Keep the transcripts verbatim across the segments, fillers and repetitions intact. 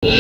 Jam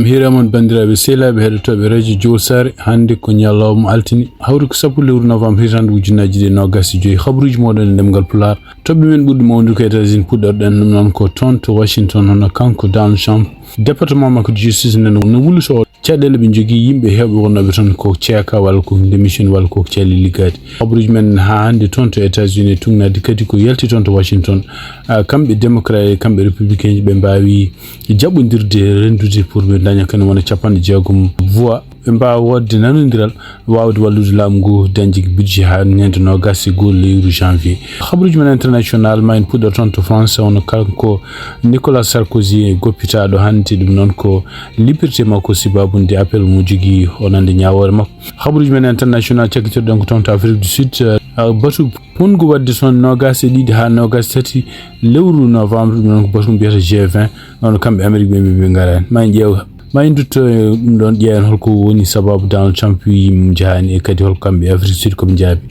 hiira mon, banndiraaɓe sehilaaɓe heɗotooɓe radio Jowol Saare. Hannde ko ñalawma altine, hawri ko sappo lewru novembre, hitande ujunnaji ɗiɗi e noogas e joyi. Habaruuji mooɗon e ɗemngal Pulaar. Toɓɓe men ɓurɗi mawnude ko États-Unis, puɗɗorɗen ɗum noon ko toon to Washington, hono kanko Donald Trump. Département makko de justice nana no wulluto caɗeele ɓe njogii yimɓe heewɓe wonnooɓe toon ko ceeka walla ko démission walla ko caali liggaade. Habaruuji men haa hannde toon to États-Unis, e tugnaade kadi ko yalti toon to Washington. Ah, kamɓe démocrate e kamɓe républicain ji ɓe mbaawi jaɓɓondirde, renndude pour ɓe ndaña kadi wona capanɗe jeegom voix. Ɓe mbaawa woodde nanondiral waawde wallude laamu ngu dañde budget haa ñande noogas e goo lewru janvier. Habaruuji men international, ma en puɗɗor toon to France, hono kanko Nicolas Sarkozy goppitaaɗo hannde, ɗum noon ko liberté makko, sibaabu nde appel mo jogii o nande ñaawoore makko. Habaruuji men international cakkitirɗen ko toon to Afrique du Sud, eh, batu ponngu waɗde toon noogas e ɗiɗi haa noogas e tati lewru novembre, ɗum noon ko batu mbiyata G vingt, noon kamɓe Amérique ɓe mbi ɓe ngaraani. Ma en ƴeew, ma en ndutto e ɗum ɗoon, ƴeewen holko woni sababu Donald Trump wi yimɓe njahaani e kadi holko kamɓe Afrique du Sud ko ɓe njaabi.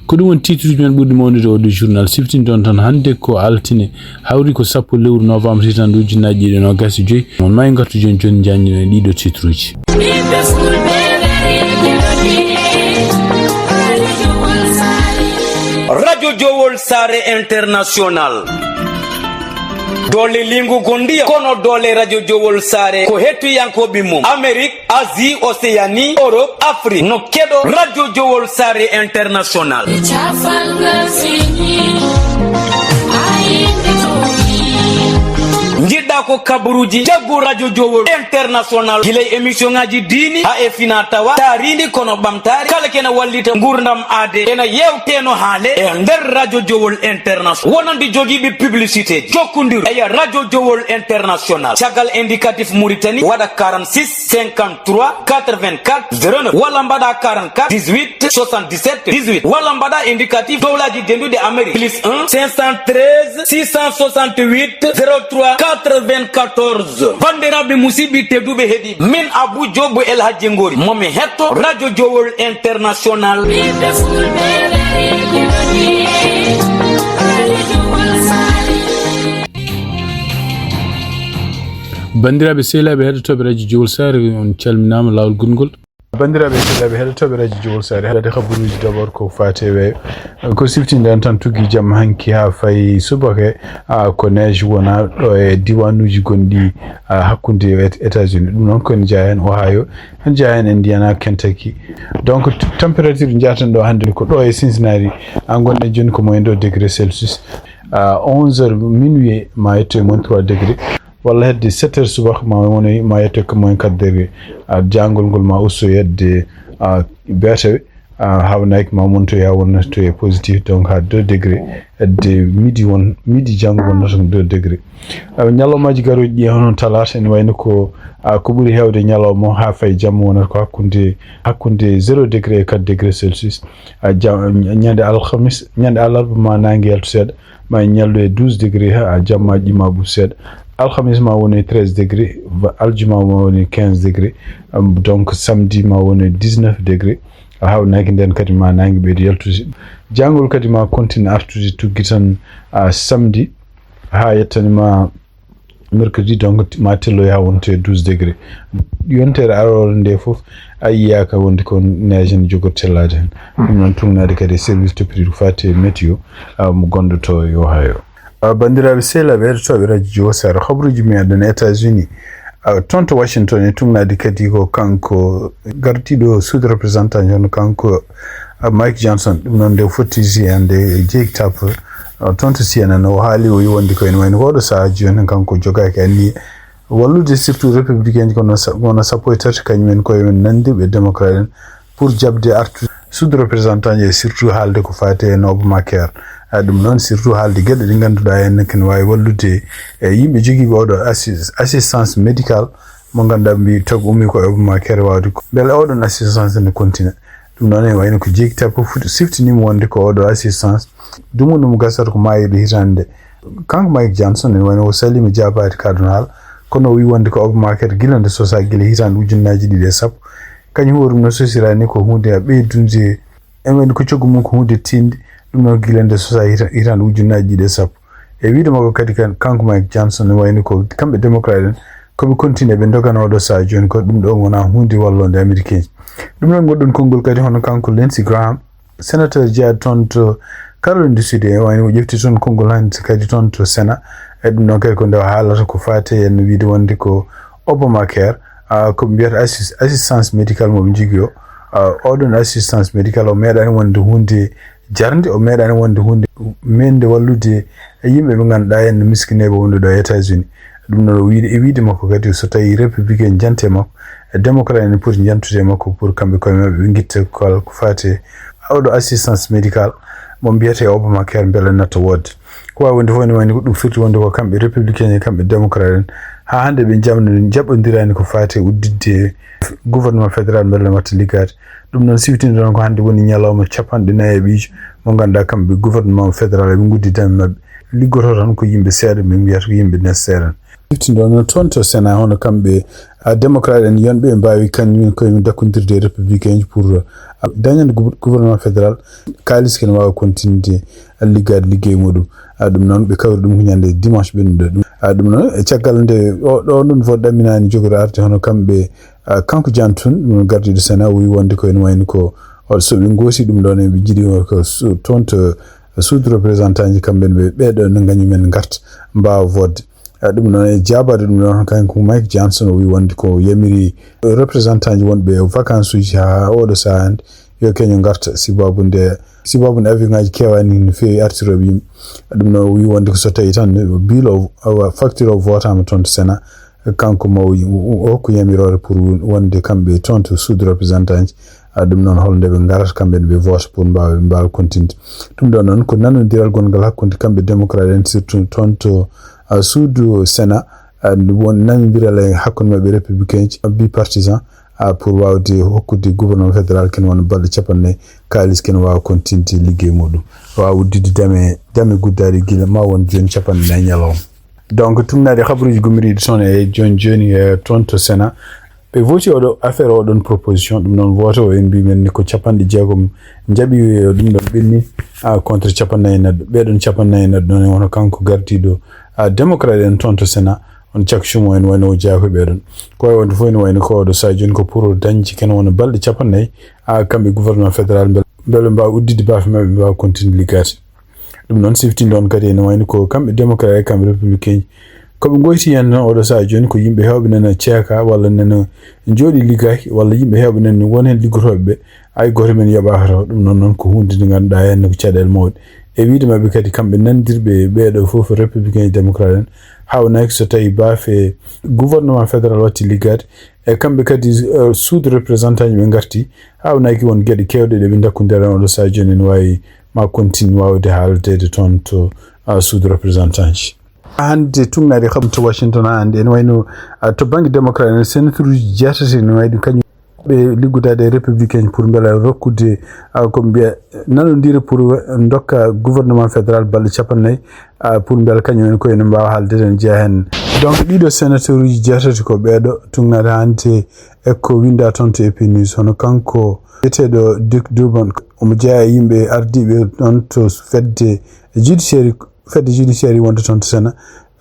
Ko ɗum woni titre uji men ɓurɗi mawnude oo ɗoo journal. Siftinɗon tan hannde ko altine, hawri ko sappo lewru novembre hitande ujunnaji ɗiɗi e noogas e joyi. Noon ma en ngartu jooni jooni njaññen e ɗii ɗoo titre uji. Radio Jowol Saare International. Doole lingu gondiya kono doole Radio Jowol Saare ko hettiyankooɓe mum. Amérique, Asie, Océanie, Europe, Afrique. No keɗo Radio Jowol Saare International. Jiɗɗa ko kabaruuji, jaggu Radio Jowol International. Gila e émission ngaji diini, haa e fina tawa, taariindi kono ɓamtaare. Kala kena wallita ngurdam aade, ena yewteno haale e nder Radio Jowol International. Wonande jogiiɓe publicité, jokkondir e Radio Jowol International. Caggal indicatif Mauritanie, waɗa quarante-six, cinquante-trois, quatre-vingt-quatre, zéro neuf, walla mbaɗa quarante-quatre, dix-huit, soixante-dix-sept, dix-huit, walla mbaɗa indicatif dowlaji denduɗe Amérique, plus un, cinq cent treize, six cent soixante-huit, zéro trois, quatre-vingt-quatorze. Bandiraɓe musidɓe tedduɓe heɗiɓe, min Abou Diop El Hadji Ngori, momi hetto Radio Jowol International. Bandiraɓe sehilaaɓe heɗotooɓe Radio Jowol Saare, on calminaama laawol gongol. Banndiraaɓe e sehilaaɓe heɗotooɓe Radio Jowol Saare, haɗde habaruuji d'abord ko faati e weeyo. Ko siftinɗen tan tuggi jamma hanki haa fayi subaka, a, ko neige wona ɗo e diwaanuuji gonɗi, a, hakkunde Et-, États-Unis. Ɗum noon ko ene jeyaa heen Ohio, ene jeyaa heen Indiana, Kentucky. Donc, t-, température njahaten ɗo hannde ko ɗo e Cincinnati, a, ngonɗen jooni ko moins deux degré Celsius. A, onze heures minuit ma yetto e moins trois degré. Walla hedde sept heures subaka ma woni, ma yetto ko moins quatre degré. A, jangol ngol ma usto hedde, a, beetawe, a, hawnaki ma monto ya wonno to e positif, donc ha deux degré. Hedde midi won, midi janngo wonno to deux degré. A, ñalawmaaji garooji ɗi hono talaata ene wayno ko, a, ko ɓuri heewde ñalawma o ha fayi jamma wonata ko hakkunde, hakkunde zéro degré e quatre degré Celsius. A, jam-, ñande alhamis, ñande alarba ma nange yaltu seeɗa. Ma en ñallu e douze degré, ha jamma ƴima ɓuuɓ seeɗa. Alhamis ma woni treize degré, va-, aljuma ma woni quinze degré. Am, donc samedi ma woni dix-neuf degré. A hawnaki nden kadi ma nange ɓeydo yaltude. Jangol kadi ma continue artude tuggi tan, a, samedi ha yettani ma mercredi, donc ma tello ya wonto e douze degré. Yontere arore nde fof a yiyaka wonde ko neige ne jogori tellade hen. Ɗum noon tugnaade kadi e service toppitiiɗo ko faati e météo, a, mo gonɗo to e Ohio. A, banndiraaɓe sehilaaɓe heɗotooɓe Radio Jowol Saare, habaruuji meɗen États-Unis, a, toon to Washington e tugnaade kadi ko kanko gardiiɗo sous-représentant, hono kanko, a, Mike Johnson. Ɗum noon nde fotti si hannde e jeyi tape, a, toon to C N N, o haali, o wi wonde ko ene wayno oɗo sahaa jooni kanko jogaaki anniya wallude surtout républicain ji kono sa-, kono sappo e tati kañumen koye men nanndi ɓe démocrate en pour jaɓde artu sous-représentant ji e surtout haalde ko faati e Obamacare. A, ɗum noon surtout haalde geɗe ɗe ngannduɗaa en kene waawi wallude e yimɓe jogiiɓe oɗo assi-, assistance médicale mo ngannduɗaa mbi tagu ummi ko e Obamacare waawde ko. Mbele oɗon assistance ne continue? Ɗum noon ene wayno ko jeegi tape fof siftiniima wonde ko oɗo assistance dumundu mo gasata ko maayiiɗo hitaande nde. Kanko Mike Johnson ene wayno o saliima jaabaade ka ɗon haala. Kono o wi wonde ko Obamacare gila nde sosa, gila hitaande ujunnaaji ɗiɗi e sappo, kañum hoore mum no sosiraani ko huunde a ɓeydunde, en woni ko coggu mum ko huunde tiiɗnde. Ɗum noon gila nde sosa hita-, hitaande ujunnaaji ɗiɗi e sappo. E wiyde makko kadi kan, kanko Mike Johnson, ne wayni ko kamɓe démocrate en, ko ɓe continue ɓe ndogana oɗo sahaa jooni ko ɗum ɗo wona huunde wallonde américain ji. Ɗum noon goɗɗum konngol kadi hono kanko Lindsey Graham, sénateur jeyaɗo toon to Caroline du Sud, e wayno o ƴefti toon konngol hannde kadi toon to Sénat. E ɗum noon kadi ko nde o haalata ko faati e no wiyde wonde ko Obamacare, ah, ko ɓe mbiyata assis-, assistance médicale mo ɓe njogii o. Ah, oɗon assistance médicale o meeɗaani wonde huunde jarnde, o meeɗaani wonde huunde meeɗnde wallude e yimɓe ɓe ngannduɗaa en no miskineeɓe wonɓe ɗo e États-Unis. Ɗum noon o wiyde, e wiyde makko kadi so tawii républicain jante makko, e démocrate en poti jantude e makko pour kamɓe koye maɓɓe ɓe ngitta kala ko faati e oɗo assistance médicale mo mbiyetee Obamacare mbele natta woodde. Ko waawi wonde fof ene wayni ko ɗum firti wonde ko kamɓe républicain en, kamɓe démocrate en, haa hannde ɓe jamno jaɓɓondiraani ko faati e udditde gouvernement fédéral mbele watta liggaade. Ɗum noon siftinde ɗon ko hannde woni ñalawma capanɗe nayi e ɓiijo mo ngannduɗaa kamɓe gouvernement fédéral eɓe nguddi dame maɓɓe. Liggoto tan ko yimɓe seeɗa, min mbiyata ko yimɓe nécessaire en. Siftinde ɗon toon to Sénat hono kamɓe, ah, démocrate en yonɓe ɓe mbaawi kañum koye mum dakkondirde e républicain ji pour, ah, dañande gou-, gouvernement fédéral kaalis kene waawa continude liggaade liggey muɗum. Ah, ɗum noon ɓe kawri ɗum ko ñande dimanche ɓennuɗo ɗum. Ah, ɗum noon e caggal nde o, ɗo ɗum vote ɗamminaani jogori arde hono kamɓe, ah, kanko Johnson, ɗum noon gardiiɗo Sénat o wi wonde ko ene wayno ko, o, so ɓe ngoosi ɗum ɗon e ɓe njiɗi ko so, toon to suudu représentant ji kamɓe ɓe ɓeeɗo no ngañu men ngarta mbaawa vote. Ah, ɗum noon e jaabaade ɗum ɗon kanko Mike Johnson o wi wonde ko yamiri représentant ji wonɓe e vacance uji haa oɗo sahaa hannde yo keño ngarta sibabu nde, sibabu nde avion ngaji keewani no feewi artirooɓe yimɓe. Ɗum noon o wi wonde ko so tawi tan bill o, o facture o votaama toon to Sénat, kanko mo o, o, o hokku yamiroore pour wonde kamɓe toon to suudu représentant ji. Ah, ɗum noon hol nde ɓe ngarata kamɓe ne ɓe vote pour mbaawa, ɓe mbaawa continde. Ɗum ɗo noon ko nanondiral gongal hakkunde kamɓe démocrate en surtout toon to, ah, suudu Sénat, ah, won nanondiral e hakkunde maɓɓe républicain ji bipartisan, ah, pour waawde hokkude gouvernement fédéral kene wona balɗe capanɗe nayi kaalis kene waawa continde liggey muɗum, waawa udditde dame, dame guddaaɗe gila ma won jooni capanɗe nayi ñalawma. Donc, tugnaade habaruuji gummiriiɗi toon e jooni jooni, e toon to Sénat, ɓe vooti oɗo affaire oɗon proposition. Ɗum noon vote o en mbi men ni ko capanɗe jeegom njaɓi, e ɗum ɗon ɓenni, ah, contre capanɗe nayi e neɗɗo. Ɓeɗon capanɗe nayi e neɗɗo noon e wona kanko gardiiɗo, ah, démocrate en toon to Sénat, on caksumo en wayno o jeyaa ko ɓeɗon. Ko wawi wonde fof ene wayno ko oɗo sahaa jooni ko pour dañde kene wona balɗe capanɗe nayi, ah, kamɓe gouvernement fédéral mbele, mbele ɓe mbaawa udditde baafe maɓɓe, ɓe mbaawa continde liggaade. Ɗum noon siftinde on kadi ene wayno ko kamɓe démocrate e kamɓe républicain ji. Ko ɓe ngoyti heen noon oɗo sahaa jooni ko yimɓe heewɓe nana ceeka walla nana jooɗi liggaaki walla yimɓe heewɓe nana won heen liggotooɓe ɓe. Hay gooto men yoɓaaka taw. Ɗum noon noon ko huunde nde ngannduɗaa heen ko caɗeele mawɗe. E wiyde maɓɓe kadi kamɓe nanondirɓe ɓeeɗo fof républicain e démocrate en, haawnaaki so tawii baafe gouvernement fédéral watti liggaade. E kamɓe kadi, eh, suudu représentant ji ɓe ngarti, haawnaaki won geɗe keewɗe ɗe ɓe ndakkondira oɗo sahaa jooni ene waawi ma continue waawde haaldeede toon to, ah, suudu représentant ji. Hannde tugnaade kam to Washington hannde ene wayno, ah, to bannge démocrate en sénateur uji jeetati ene wayi ɗum kañum ɓe liggodaade e républicain pour mbela rokkude, ah, ko mbiya nanondire pour dokka gouvernement fédéral balɗe capanɗe nayi, ah, pour mbela kañum en ko ene mbaawa haalde en jeyaa heen. Donc ɗiɗo sénateur uji jeetati ko ɓeeɗo tugnaade hannde e ko winda toon to A P News hono kanko biyeteeɗo Duke Durbin, omo jeyaa e yimɓe ardiiɓe ɗoon to fedde judiciaire, fedde judiciaire wonde toon to Sénat,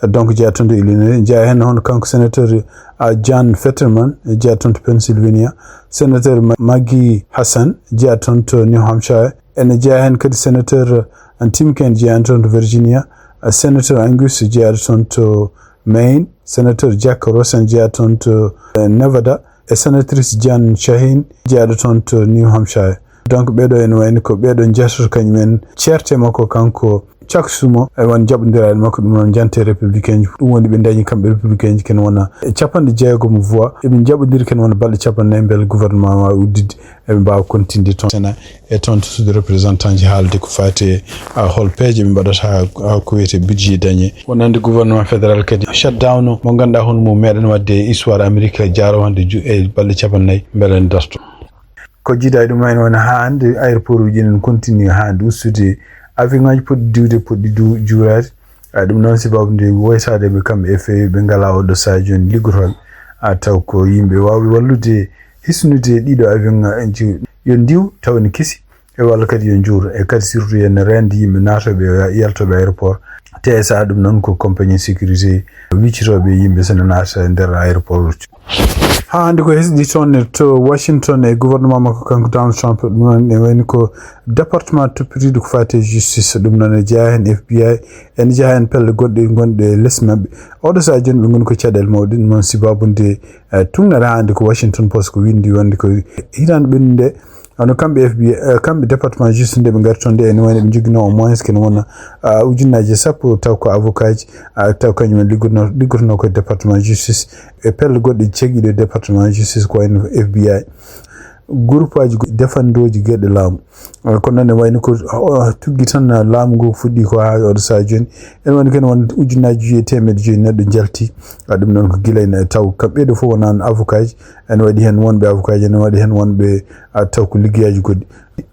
donc jeyaa toon to Illinois, jeyaa heen hono kanko sénateur, ah, John Fetterman, jeyaa toon to Pennsylvania, sénateur Ma-, Maggie Hassan, jeyaa toon to New Hampshire, ene jeyaa heen kadi sénateur, ah, Tim Kaine, jeyaa toon to Virginia, ah, sénateur Angus, jeyaa toon to Maine, sénateur Jack Rosen, jeyaa toon to, eh, Nevada, e sénatrice Jeanne Shaheen, jeyaaɗo toon to New Hampshire. Donc ɓeeɗo ene wayni ko ɓeeɗo jeetoto kañum en ceerte makko kanko Chuck Schumer, e won jaɓondiraaɗo makko, ɗum noon jante républicain ji. Ɗum woni ɓe dañi kamɓe républicain ji ken wona e capanɗe jeegom voix. Eɓe jaɓondiri ken wona balɗe capanɗe nayi mbele gouvernement ma udditde, eɓe mbaawa continde toon Sénat e toon to suudu représentant ji haalde ko faati e, ah, hol peeje ɓe mbaɗata ha, ha ko wiyete budget dañe. Wonande gouvernement fédéral kadi shutdown mo ngannduɗaa hono mo meeɗen waɗde e histoire Amérique jaaro hannde ju-, e balɗe capanɗe nayi mbele ne darto. Ko jiidaa e ɗum en woni haa hannde aéroport uji enen continue haa hannde ustude avion ngaji poɗɗi diwde, poɗɗi du-, juuraade. A ɗum noon sababu nde woytaade ɓe kamɓe e feewi ɓe ngalaa oɗo sahaa jooni liggotooɓe. A taw ko yimɓe waawɓe wallude hisnude ɗiɗo avion ji yo ndiw taw ne kesi e walla kadi yo njuur e kadi surtout yen rende yimɓe naatooɓe e yaltooɓe aéroport. T S A ɗum noon ko compagnie sécurité wiccitooɓe yimɓe sene naata e nder aéroport. Haa hannde ko hesɗi toon e to Washington e gouvernement makko kanko Donald Trump ɗum noon ne wayni ko département toppitiiɗo ko faati e justice ɗum noon e jeyaa heen F B I ene jeyaa heen pelle goɗɗe gonɗe e les maɓɓe. Oɗo sahaa jooni ɓe ngoni ko caɗeele mawɗe ɗum noon sababu nde eh, tuŋnaade haa hannde ko Washington Post ko winndi wonde ko hitaande ɓennude nde wano kamɓe F B I eh, kamɓe département justice nde ɓe ngari toon nde ene wayno ɓe njoginoo au moins kene wona ah, ujunnaaji sappo taw ko avocat ji ah, taw kañum en liggotonoo liggotonoo ko département justice e pelle goɗɗe cegiiɗe département justice ko wayno F B I groupe aji defandooji geɗe laamu. Eh, kono noon ne wayno ko oh, tuggi tan laamu ngu fuɗɗi ko haa oɗo sahaa jooni ene woni kene won ujunnaaji joyi e teemedde joyi neɗɗo njalti. Ah, ɗum noon ko gila ene taw kamɓe ɗo fof wonano avocat ji ene waɗi heen wonɓe avocat ji ene waɗi heen wonɓe ah, taw ko liggeyaaji goɗɗi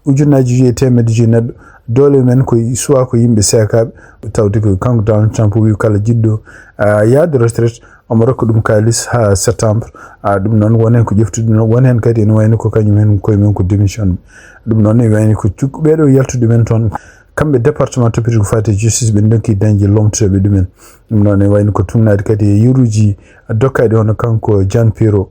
ujunnaaji joyi e teemedde joyi neɗɗo doole men ko soit ko yimɓe seekaaɓe tawde ko kanko Donald Trump wi kala jiɗɗo ah, yaade retraite omo rokka ɗum kaalis haa septembre. Ah, ɗum noon won heen ko ƴeftude ɗum won heen kadi ene wayno ko kañum heen koye mum ko démission. Ɗum noon ne wayni ko cukko ɓeeɗo yaltude men toon kamɓe département toppitiiɗo ko faati e justice ɓe ndonki dañde lomtotooɓe ɗumen. Ɗum noon ne wayni ko tuŋnaade kadi e yeruuji dokkaaɗi hono kanko Jan Piro.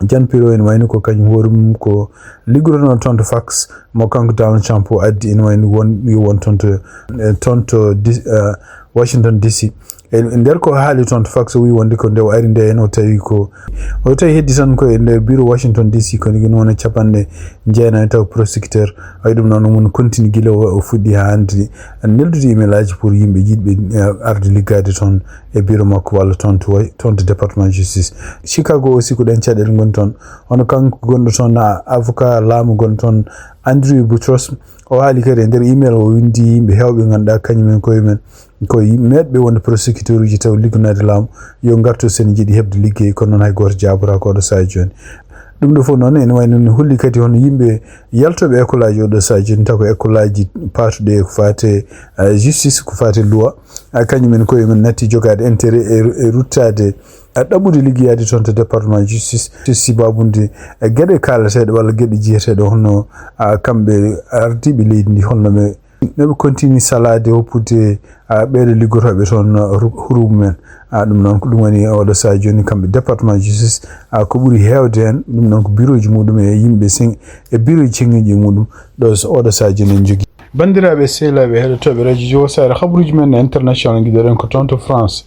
Jan Piro ene wayni ko kañum hoore mum ko liggotonoo toon to fax mo kanko Donald Trump o addi ene wayni won yo won toon to eh, toon to D- eh, Washington D C. E nder ko haali toon to fax o wi wonde ko nde o ari nde en o tawi ko o tawi heddi tan ko e nder bureau Washington D C kono gino wona capanɗe jeenayi taw prosecuteur ay ɗum noon mun continue gila o o fuɗɗi haa hannde neldude email aji pour yimɓe yiɗɓe eh, arde liggade toon e bureau makko walla toon to toon to département justice. Chicago aussi ko ɗen caɗeele ngoni toon hono kanko gonɗo toon avocat laamu gonɗo toon Andrew Boutrous o haali kadi e nder email o windi yimɓe heewɓe ngannduɗaa kañum en koye men ko meɗɓe wonde prosecuteur uji taw liggonaade laamu yo ngartu sen jiɗi heɓde liggey kono noon hay gooto jaabotaako oɗo sahaa jooni. Ɗum ɗo fof noon ene wayno ne holli kadi hono yimɓe yaltooɓe école aji oɗo sahaa jooni taw ko école aji paatuɗe ko faate eh, justice ko faate loi ah, kañum en koye men natti jogaade intérêt e e ruttaade ah, ɗaɓɓude liggeyaade toon to département justice sibabude eh, geɗe kaalateeɗe walla geɗe jiyeteeɗe hono ah, kamɓe ardiiɓe leydi ndi holno ɓe no ɓe continue salaade hoppude ah, ɓeeɗo liggotooɓe toon ah, ru- hurubu men. Ah, ɗum noon ko ɗum woni oɗo sahaa jooni kamɓe département justice ah, ko ɓuri heewde heen ɗum noon ko bureauji muɗum e yimɓe sen e bureauji ceŋiiɗi e muɗum ɗo so oɗo sahaa jooni en jogii. Banndiraaɓe sehilaaɓe heɗotooɓe radio jowo saare habaruuji men international giɗoɗen ko toon to France.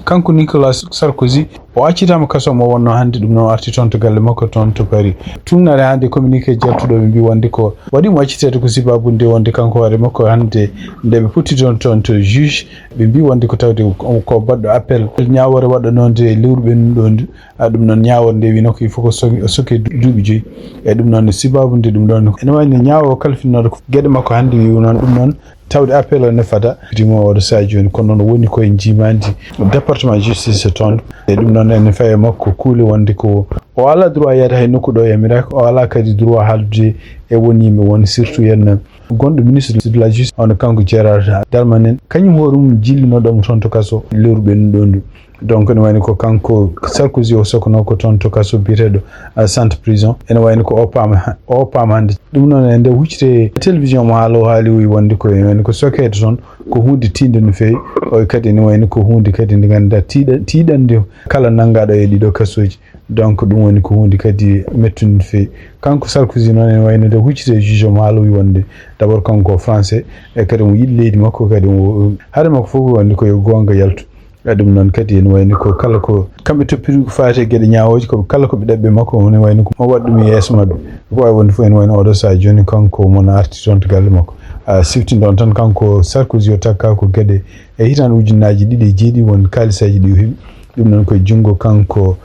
Kanko Nicolas Sarkozy o accitaama kaso mo wonno hannde ɗum noon arti toon to galle makko toon to Paris. Tuumnaade hannde communiqué jaltuɗo ɓe mbi wonde ko waɗi mo acciteede ko sibabude wonde kanko hoore makko hannde nde ɓe potti toon toon to juge ɓe mbi wonde ko tawde ko baɗɗo appel ñaawoore waɗanode lewru ɓennuɗo ndu a ɗum noon ñaawoore nde wino ko il faut ko soke duuɓi joyi e ɗum noon sibabude ɗum ɗon ene wayno ñaawo kalfinnoɗo ko geɗe makko hannde wi noon ɗum noon tawde appel o ne fada dimo oɗo saha joni kono noon woni koye jimandi département justice toon e ɗum noon ene faye makko kuule wonde ko o ala droit yaade hay nokku ɗo yamiraki o ala kadi droit haaldude e won yimɓe won surtout yenna gonɗo ministre de la justice hono kanko Gérald Darmanin kañum hoore mum jillinoɗomo toon to kaso lewru ɓennuɗo ndu donc ne wayno ko kanko Sarkozy o sokono ko toon to kaso biyeteɗo Sainte Prison ene wayno ko o paama o paama hannde ɗum noon e nde huccite télévision mo haala o haali o wonde ko ene wayno ko sokeede toon ko hunde tiinde no feewi o kadi ene wayno ko hunde kadi nde ngannduɗaa tiiɗa tiiɗande kala nanngaɗo e ɗiɗo kasooji donc ɗum woni ko hunde kadi mettunde no feewi kanko Sarkozy noon ene wayno nde huccite juge mo haala o wonde d'abord kanko ko français e kadi omo yiɗi leydi makko kadi omo haade makko fof wonde ko yo goonga yaltu e ɗum noon kadi ene wayni ko kala ko kamɓe toppiri ko faati e geɗe ñaawooje ko kala ko ɓe ɗaɓɓi makko ene wayni ko mo waɗ ɗum e yeeso maɓɓe ko wawi wonde fof ene wayno oɗo saha joni kanko mon arti toon to galle makko a sifti ɗon tan kanko Sarkozy o takka ko geɗe e hitande ujunnaji ɗiɗi e jeeɗi won kalisaji ɗi o heɓi ɗum noon koye junngo kanko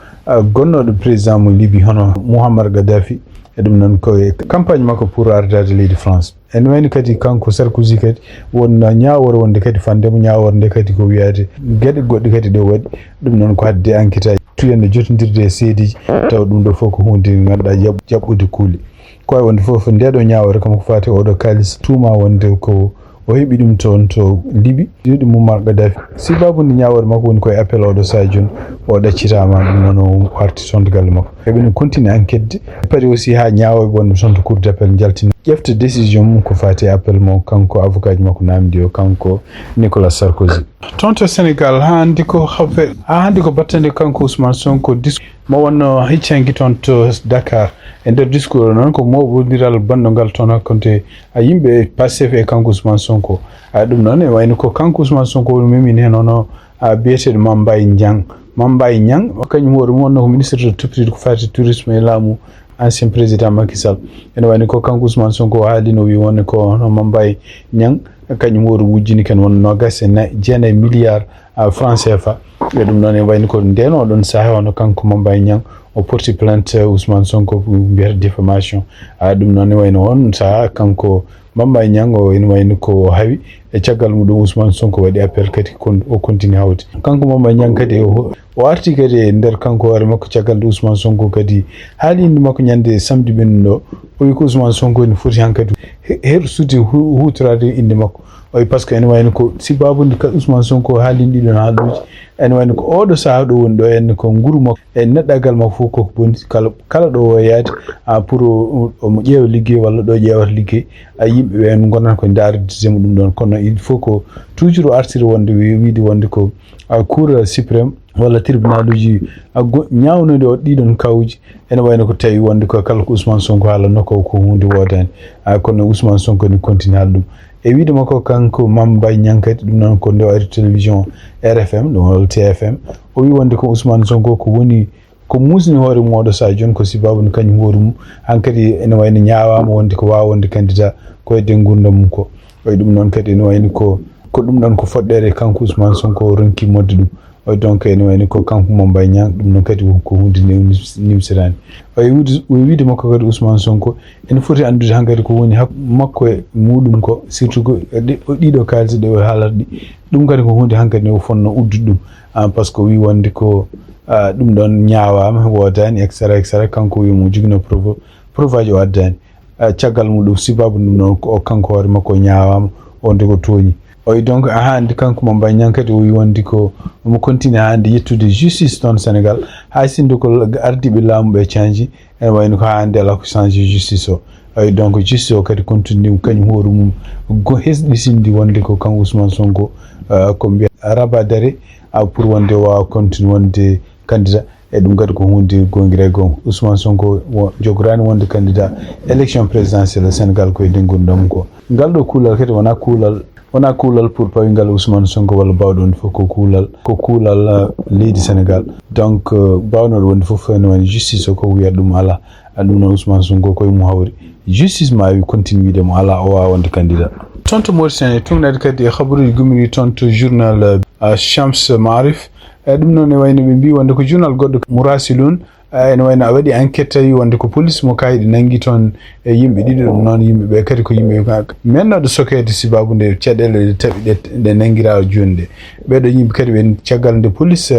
gonnoɗo président mo Libi hono Mouhammar Gaddafi e ɗum noon koye campagne makko pour ardade leydi France ene wayno kadi kanko Sarkozy kadi won ñaawore wonde kadi fandemo ñaawore nde kadi ko wiyaade geɗe goɗɗe kadi ɗo waɗi ɗum noon ko hadde enquête aji tuyande jotondirde e seedeji tawa ɗum ɗo fof ko hunde ganduɗa jaɓɓude kuuli ko wawi wonde fof ndeɗo ñaawore kam ko fati oɗo kalis tuuma wonde ko O heɓi ɗum toon to Libi, ɗiɗo ɗum Muammar Gaddafi. Sibaabu nde ñaawoore makko woni koye appel oɗo sahaa jooni, o ɗaccitaama ɗum noon o arti toon to galle makko. Eɓe no continue enquête de. Paris aussi haa ñaawooɓe wonɓe toon to cour d'appel njaltini. Ƴefta décision mum ko faati e appel mo kanko avocat ji makko naamndi o, kanko Nicolas Sarkozy. Toon to Sénégal, haa hannde ko haɓe, haa hannde ko battande kanko Ousmane Sonko dis-, mo wonno hiccanki toon to Dakar. E nder discours o noon ko mooɓondiral banndo ngal toon hakkunde a yimɓe Pastef e kanko Ousmane Sonko. A ɗum noon e wayno ko kanko Ousmane Sonko woni memini heen hono a biyeteeɗo Mame Mbaye Niang. Mame Mbaye Niang, kañum hoore mum wonno ko ministre de tutelle ko faati tourisme e laamu ancien président Macky Sall. Ene wayno ko kanko Ousmane Sonko o haalino, o wi wonde ko hono Mame Mbaye Niang, kañum hoore wujjini ken won noogaas e na-, jeenayi milliard, ah, franc C F A. E ɗum noon e wayno ko ndeen oɗon sahaa hono kanko Mame Mbaye Niang o porti plainte Ousmane Sonko mbiyata diffamation. Ah, ɗum noon e wayno on sahaa kanko Mame Mbaye Niang o ene wayno ko o hawi, e caggal muɗum Ousmane Sonko waɗi appel kadi kon-, o continue hawde. Kanko Mame Mbaye Niang kadi o, o arti kadi e nder kanko hoore makko caggal nde Ousmane Sonko kadi haali innde makko ñande samedi ɓennuɗo. O wi ko Ousmane Sonko ene foti hankadi he-, hersude hu-, huutoraade innde makko. O wi par ce que ene wayno ko sibaabu nde ka Ousmane Sonko haalini ɗiɗon haaluuji. Ene wayno ko oɗo sahaa ɗo woni ɗo henne ko nguru makko e neɗɗagal makko fof koko boni kala, kala ɗo o yaade, a, pour o, omo ƴeewa liggey walla ɗo ƴeewata liggey. A, yimɓe ɓe en ngonata ko ndaarde mo ɗum ɗon. Kono il faut ko toujours o artiri wonde wi-, wiide wonde ko, a, Cour suprême walla tribunal uji, a, go-, ñaawnude o ɗiɗon kawuji. Ene wayno ko tawi wonde ko kala ko Ousmane Sonko haalanno ko, ko huunde woodaani. A, kono Ousmane Sonko ne continue haala ɗum. E wiide makko kanko Mame Mbaye Niang kadi, ɗum noon ko nde o ari télévision R F M, ɗum walla T F M, o wi wonde ko Ousmane Sonko ko woni, ko musni hoore mum oɗo sahaa jooni ko sibaabu nde kañum hoore mum hankadi ene wayno ñaawaama wonde ko waawa wonde candidat ko e nder nguurndam mum ko. Wayi ɗum noon kadi ene wayno ko, ko ɗum ɗon ko foɗɗere kanko Ousmane Sonko o ronki moɗde ɗum. O donc ene wayno ko kanko Mame Mbaye Niang, ɗum noon kadi ko, ko huunde nde nims-, nimsiraani. O wiide, o wiide makko kadi Ousmane Sonko ene foti anndude hankadi ko woni hak-, makko e muɗum ko, surtout ko ɗi-, o ɗiɗo kaalis ɗe o haalata ɗi. Ɗum kadi ko huunde hankadi nde o fonno uddude ɗum. Ah, par ce que o wi wonde ko, ah, ɗum ɗon ñaawaama, woodaani, et cetera, et cetera. Kanko wi mo jogino preuve, preuve aji o addaani. Ah, caggal muɗum, sibaabu ɗum ɗon ko o kanko hoore makko o ñaawaama, wonde ko tooñi. O wi donc, a hannde kanko Mame Mbaye Niang kadi o wi wonde ko omo continue hannde yettude justice toon Sénégal, hay sinno ko ardiiɓe laamu ɓe canji, ene wayno ko hannde alaa ko change justice o. O wi donc justice o kadi continue kañum hoore mum go hesɗitinde wonde ko kanko Ousmane Sonko, ah, ko mbiya rabat d'arrêt, ah, pour wonde o waawa continue wonde candidat. E ɗum kadi ko huunde goongira e goonga. Ousmane Sonko wo-, jogoraani wonde candidat élection présidentielle Sénégal ko e nder nguurndam ko. Ngal ɗo kuulal kadi wonaa kuulal, wonaa kuulal pour pawingal Ousmane Sonko walla baawɗo wonde fof ko kuulal, ko kuulal, eh, leydi Sénégal. Donc, eh, baawnooɗo wonde fof ene woni justice o ko wiyata ɗum alaa. A ɗum noon Ousmane Sonko koye mum hawri. Justice ma wi continue wiide mo alaa o waawa wonde candidat. Toon to Mauritanie, tuugnaade kadi e habaruuji gummiiɗi toon to journal, eh, Shams Maarif. E ɗum noon, e wayno ɓe mbii wonde ko journal goɗɗo Murasilun, a, ene wayno a waɗi enquête tawi wonde ko police mo Kaydi nanngi toon e yimɓe ɗiɗo, ɗum noon yimɓe ɓe kadi ko yimɓe mennooɗo sokeede sibaabu nde caɗeele ɗe tawi ɗe, ɗe nanngiraa jooni nde. Ɓeeɗo yimɓe kadi ɓe caggal nde police,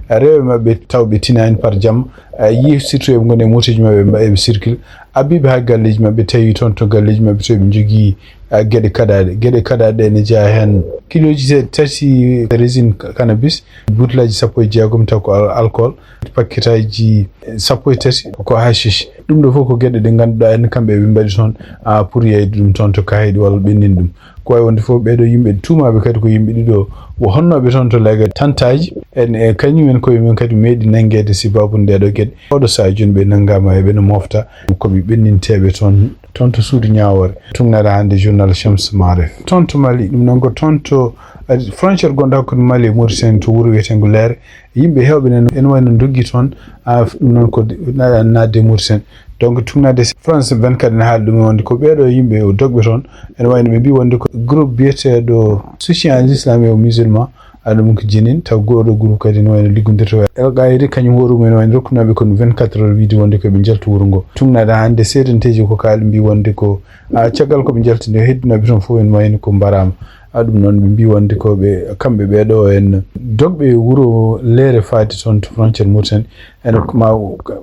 a, rewe maɓɓe taw ɓe tinaani par jamma, a, yi surtout eɓe ngoni e mootooji maɓɓe mba-, eɓe circule. Abbiiɓe haa galleeji maɓɓe tawi toon to galleeji maɓɓe to ɓe njogii, a, geɗe kaɗaaɗe. Geɗe kaɗaaɗe ɗe ene jeyaa heen kilooji se-, tati résine ca-, cannabis, butelaaji sappo e jeegom taw ko al-, alcool, pakketaaji sappo e tati ko hashish. Ɗum ɗo fof ko geɗe ɗe ngannduɗaa en kamɓe ɓe mbaɗi toon, a, pour yeyde ɗum toon to Kaydi walla ɓenndin ɗum. Ko wayi wonde fof ɓeeɗo yimɓe tuumaaɓe kadi ko yimɓe ɗiɗo wo honnooɓe toon to leegal tantaaji. En e kañum en koye mum kadi meeɗi nanngeede sibaabu ndeeɗo geɗe. Oɗo sahaa jooni ɓe nanngaama e ɓe no moofta ko ɓe ɓenninteeɓe toon, toon to suudu ñaawoore. Tuugnaade hannde journal Shams Maarif. Toon to Mali, ɗum noon ko toon to, eh, frontière gonɗo hakkunde Mali e Mauritanie to wuro wiyeteengo Leere. Yimɓe heewɓe ne ene wayno ndoggi toon, a, ɗum noon ko na-, naatde e Mauritanie. Donc tuugnaade France vingt-quatre ne haali ɗum wonde ko ɓeeɗo yimɓe o dogɓe toon. Ene wayno ɓe mbii wonde ko groupe biyeteeɗo Soutien à l'Islam et aux Musulmans, a, ɗum ko Jenin, taw gooto groupe kadi ne wayno liggondirta e Al Qaeda, kañum hoore mum ene wayno rokkunooɓe kon vingt-quatre heures wiide wonde ko ɓe njalta wuro ngo. Tuugnaade hannde seedanteeji ko kaali mbii wonde ko, a, caggal ko ɓe njalti nde heddinooɓe toon fof ene wayno ko mbaraama. A, ɗum noon ɓe mbii wonde ko ɓe, kamɓe ɓeeɗo en dogɓe wuro Leere faade toon to frontière Mauritanie, ene ma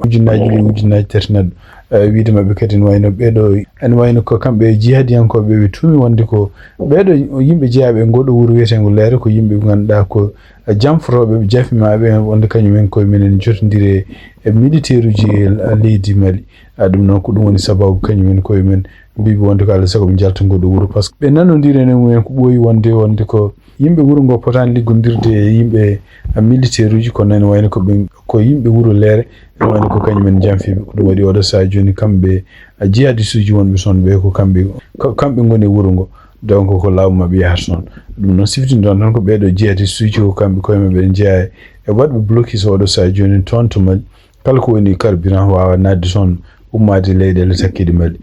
ujunnaaji ɗiɗi, ujunnaaji tati neɗɗo. Eh, wiide maɓɓe kadi ene wayno ɓeeɗo, ene wayno ko kamɓe jihadiyankooɓe ɓe tuumi wonde ko ɓeeɗo yimɓe jeyaaɓe e ngooɗo wuro wiyeteengo Leere ko yimɓe ɓe ngannduɗaa ko janfotooɓe, jafimaaɓe, wonde kañum en koye mumen ene jotondiri e militeeruuji leydi Mali. Ah, ɗum noon ko ɗum woni sababu kañum en koye mumen mbiiɓe wonde ko alaa sago ɓe njalta ngooɗo wuro, par ce que ɓe nanondiri ene mumen ko ɓooyi wonde, wonde ko yimɓe wuro ngo potaani liggondirde e yimɓe militeeruuji, kono ene wayno ko ɓe, ko yimɓe wuro Leere, ene wayno ko kañum en janfiiɓe. Ko ɗum waɗi oɗo sahaa jooni kamɓe jihadistuuji wonɓe toon ɓe ko kamɓe, ko kamɓe ngoni e wuro ngo. Donc ko laamu maɓɓe yahata toon. Ɗum noon siftinɗon tan ko ɓeeɗo jihadistuuji ko kamɓe koye maɓɓe ɓe njeyaa e waɗɓe blocus oɗo sahaa jooni toon to Mali. Kala ko woni carburant waawa naatde toon, ummaade leyɗeele takkiiɗe Mali.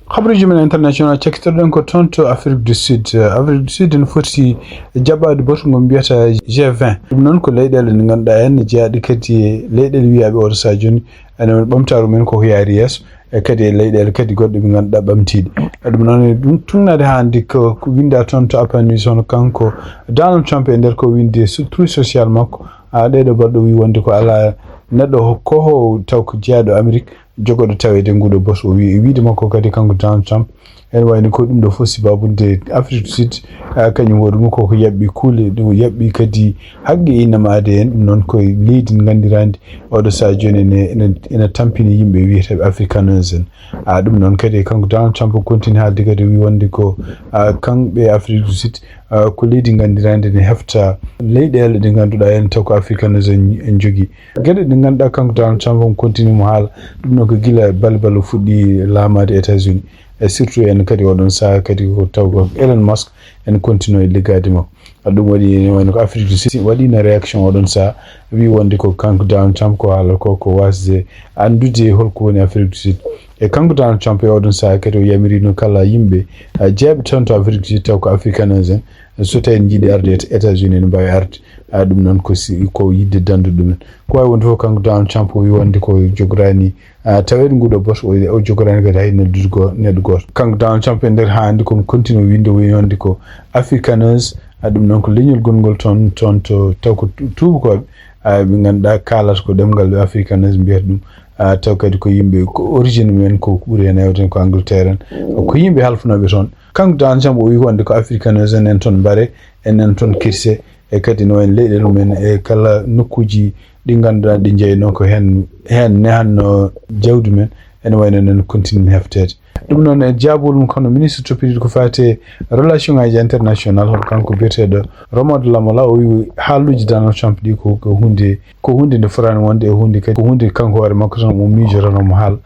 Habaruuji men international, cakkitorɗen ko toon to Afrique du Sud. Afrique du Sud ene foti jaɓɓaade batu ngo mbiyata G vingt. Ɗum noon ko leyɗeele ɗe ngannduɗaa en ne jeyaaɗe kadi e leyɗeele wiyaaɓe oɗo sahaa jooni ene ɓamtaaru men koko yaari yeeso, e kadi e leyɗeele kadi goɗɗe ɓe ngannduɗaa ɓamtiiɗe. E ɗum noon, e ɗum tunnaade haa hannde ko, ko winnda toon to Upper New Zone, kanko Donald Trump e nder ko winndi su-, Truth Social makko, a, ɗeeɗo balɗe o wii wonde ko alaa neɗɗo ho-, ko ho taw ko jeyaaɗo Amérique jogooɗo taweede nguuɗo batu. O wii, e wiide makko kadi kanko Donald Trump, ene wayno ko ɗum ɗo fof sibaabude Afrique du Sud, a, kañum woni ɗum koko yaɓɓi kuule, ɗum yaɓɓi kadi haqqe innamaade en. Ɗum noon ko leydi nganndirandi oɗo sahaa jooni ene, ene, ene tampini yimɓe wiyeteeɓe afrikaners en. A, ɗum noon kadi kanko Donald Trump continue haalde kadi o wii wonde ko, a, kamɓe Afrique du Sud, a, ko leydi nganndirandi ne hefta leyɗeele ɗe ngannduɗaa en taw ko afrikaners en, en jogii. Geɗe ɗe ngannduɗaa kanko Donald Trump on continue mo haala. Ɗum noon ko gila bale bale o fuɗɗi laamaade États-Unis. E surtout en kadi oɗon sahaa kadi ko taw ko Elon Musk en continue e liggaade makko. A, ɗum waɗi ene wayno ko Afrique du Sud waɗiino réaction oɗon sahaa, wii wonde ko kanko Donald Trump ko haala ko, ko waasde anndude hol ko woni Afrique du Sud. E kanko Donald Trump e oɗon sahaa kadi o yamiriino kala yimɓe, a, jeyaaɓe toon to Afrique du Sud taw ko afrikaners en, so tawi en njiɗi arde Et-, États-Unis ene mbaawi arde. A, ɗum noon ko si, ko yiɗde danndude ɗumen. Ko waawi wonde fof kanko Donald Trump o wii wonde ko jogoraani, a, taweede nguuɗo batu o, o jogoraani kadi hay noddude go-, neɗɗo gooto. Kanko Donald Trump e nder haa hannde ko mo continue winnde wii wonde ko afrikaners, a, ɗum noon ko leñol gonngol toon, toon to, taw ko tu-, tuubakooɓe, a, ɓe ngannduɗaa kaalata ko ɗemngal ɓe afrikaners mbiyata ɗum, a, taw kadi ko yimɓe ko origine mumen ko ɓuri heen heewde ko Angleterre en. Ko yimɓe halfinooɓe toon. Kanko Donald Trump o wii wonde ko afrikaners en, en toon mbare, en, en toon kirse, e kadi no en leyɗeele mumen e kala nokkuuji ɗi ngannduɗaa ɗi njeynoo ko heen, heen nehanno jawdi men, ene wayno enen continue hefteede. Ɗum noon e jaabol mum kono ministre toppitiiɗo ko faati e relation ngaji international, hono kanko biyeteeɗo Romuald Lamola, o wii haaluuji Donald Trump ɗi ko, ko huunde, ko huunde nde fotaani wonde e huunde kadi, ko huunde kanko hoore makko tan mo miijotono mo haala,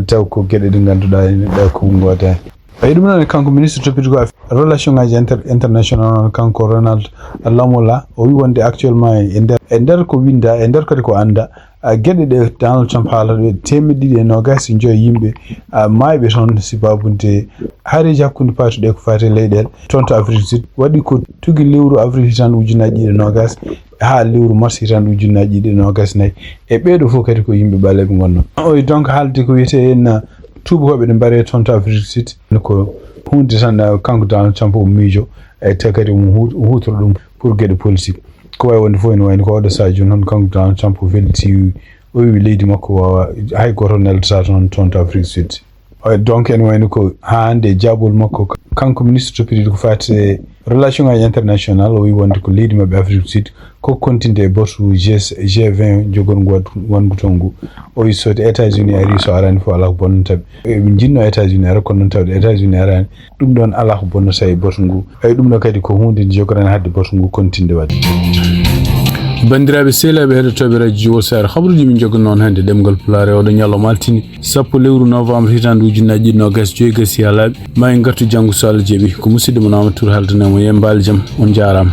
taw ko geɗe ɗe ngannduɗaa ene ɗa ko ngoodaani. Eyi, ɗum noon, kanko ministre toppitiiɗo ko relation ngaji inter-, international, kanko Ronald Lamola, o wii wonde actuellement e nder, e nder ko winnda, e nder kadi ko annda, a, geɗe ɗe Donald Trump haalata ɗe, teemeɗɗe ɗiɗi e noogaas e joyi yimɓe, a, maayɓe toon sibaabude haareeji hakkunde paati ɗe ko faati e leyɗeele toon to Afrique du Sud. Waɗi ko tugi lewru avril hitaande ujunnaaji ɗiɗi e noogaas haa lewru mars hitaande ujunnaaji ɗiɗi e noogaas e nayi. E ɓeeɗo fof kadi ko yimɓe ɓaleeɓe ngonnoo. O wii donc haalde ko wiyetee en tuubakooɓe ɗe mbaree toon to Afrique du Sud, ko huunde tan, eh, kanko Donald Trump o miijo, e tawi kadi omo hu-, huutora ɗum pour geɗe politique. Ko waawi wonde fof ene wayno ko oɗo sahaa jooni, hono kanko Donald Trump o felliti, o wii leydi makko waawa, hay gooto neldataa toon, toon to Afrique du Sud. Eh, donc ene wayno ko haa hannde e jaabol makko, kanko ministre toppitiiɗo ko faati e relation ngaji international, o wii wonde ko leydi maɓɓe Afrique du Sud ko continue e batu G, G vingt jogorngu wad-, wonngu toon ngu. O wii so États-Unis arii, so araani fof alaa ko bonnata ɓe. Eɓe njinnoo États-Unis ara, kono noon tawde États-Unis araani, ɗum ɗoon alaa ko bonnata e batu ngu. Eyi, ɗum ɗo kadi ko huunde nde jogoraani haɗde batu ngu continue waɗde. Banndiraaɓe sehilaaɓe heɗotooɓe radio Wasaare, habaruuji min njogo noon hannde ɗemngal Pulaar e oɗo ñalawma altine, sappo lewru novembre hitaande ujunnaaji ɗiɗi noogaas e joyi gasii haa laaɓi. Ma en ngartu janngo so Allah jaɓii. Ko musidɗo mon Amadou Touré haaldanoo mo, yo en mbaal jam, on njaaraama.